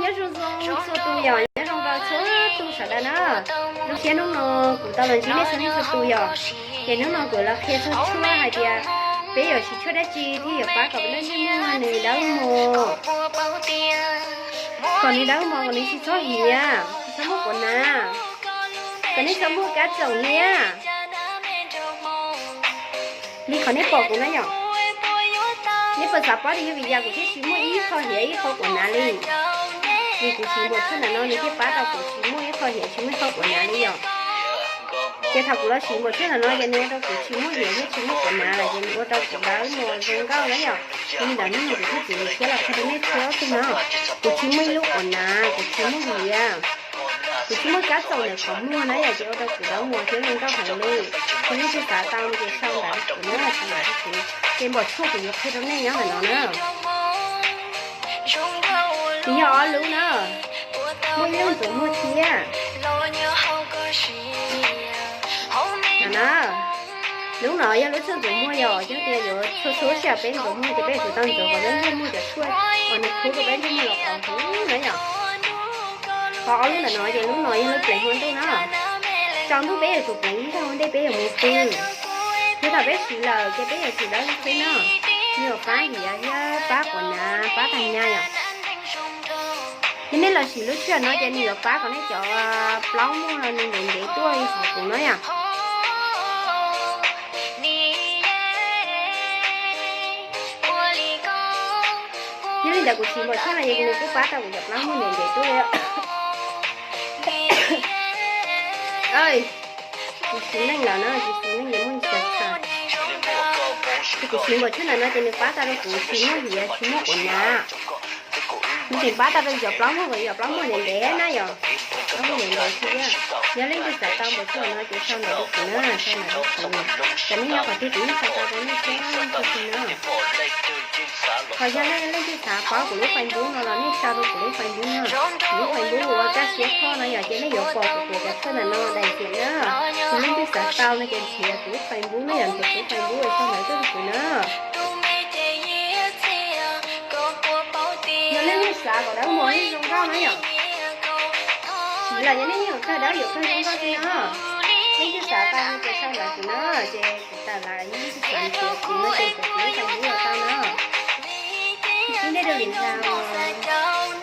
Nyob zoo zoo txhua tus yom, nyob zoo rau txhua tus sawv daws na. Zoo siab hnub no kuv tau los ntsib nej txhua leej txhua tus yom. Ces hnub no kuv los qhia txog tshuaj hais tias peb yuav siv tshuaj dab tsi thiaj yuav pab kom peb lub ntsej muag nws dawb mos, kom nws dawb mos kom nws tsis txhob hiav, tsis txhob muaj quav hnav, kom nej txhob muaj kab txaum thiab. Li qhov nej pom kuv na yom, nej puas xav paub tias yog vim li cas kuv thiaj tsis muaj ib qho hiav ib qho quav hnav li? Vim kuv siv npawm tshuaj ntawm no nws thiaj pab tau kuv tsis muaj ib qho hiav tsis muaj ib qho quav hnav li yom. Ces thaum kuv los siv npawm tshuaj ntawm no ces nws ua rau kuv tsis muaj hiav thiab tsis muaj quav hnav lawm, ces nws ua rau kuv dawb mos zoo nkauj na yom. Yog li ntawd hnub no kuv thiaj txiav lus thiab los qhia rau nej txhua tus no, kuv tsis muaj ib lub quav hnav, kuv tsis muaj hiav, kuv tsis muaj kab txaum ntawm qhov muag na yom, ces ua rau kuv dawb mos thiab zoo nkauj heev li. Yog leej twg xav tau no ces sau ntawv rau kuv na, sau ntawv rau kuv. Ces npawm tshuaj kuv yuav qhia rau nej nyob ntawm no na, nws yog ob lub na, muaj ib lub ntxuav muag thiab. No na, lub no yog lub tshuaj ntxuav muag yom, yog tias yuav txhua txhua sij hawm peb ntxuav muag ces peb yuav tsum tau ntxuav kom peb ntsej muag cov tshuaj uas nws khub rau peb ntsej muag los qhov huv na yom. Qhov ob lub ntawm no ces lub no yog lub pleev hmo ntuj na. Tsaus ntuj peb yuav tsum pleev ib zaug ua ntej peb yuav mus pw, thiab thaum peb siv lawm ces peb yuav tsum dawb xwb na. Nws yuav pab hiav thiab pab quav hnav pab tag nyaj yom. Yog nej los siv lub tshuaj no ces nws yuav pab kom nej cov plaub muag no nws ntev ntev tuaj li qhov kuv no yom. Yog li ntawd kuv siv npawm tshuaj no ces nws kuj pab tau kuv cov plaub muag ntev ntev tuaj li. Kuv siv neej lawm na, kuv siv neej ces muaj ntsis txhawj. Ces kuv siv npawm tshuaj ntawm no ces nws pab tau rau kuv tsis muaj hiav tsis muaj quav hnav. Nws tseem pab tau rau yus cov plaub muag kom yus cov plaub muag ntev ntev na yom. Plaub muag ntev ntev thiab. Yog leej twg xav tau npawm tshuaj no ces sau ntawv rau kuv na, sau ntawv rau kuv. Tam nej nyob qhov twg kuv yeej sau tau rau nej txhua tus na. Ho yog nej leej twg xav paub kuv lub Facebook no los nej sau rau kuv lub Facebook na. Kuv lub Facebook ua Kaj Siab Thoj no yom, ces nej yuav pom kuv tus cov tshuaj ntawm no daim tiam na. Yog leej twg xav tau no ces nrhiav kuv lub Facebook na yom, nrhiav kuv lub Facebook es sau ntawv tuaj rau kuv na. Yog leej twg xav kom dawb mos thiab zoo nkauj na yom, siv lawm ces nej yeej yuav kawg dawb yuav kawg zoo nkauj xwb na. Leej twg xav tau no ces sau ntawv kuv na, ces kuv tawm lawm, yog leej twg xav nrhiav kuv no ces nrhiav kuv lub Facebook los tau na. Ib nej rau lwm zaus.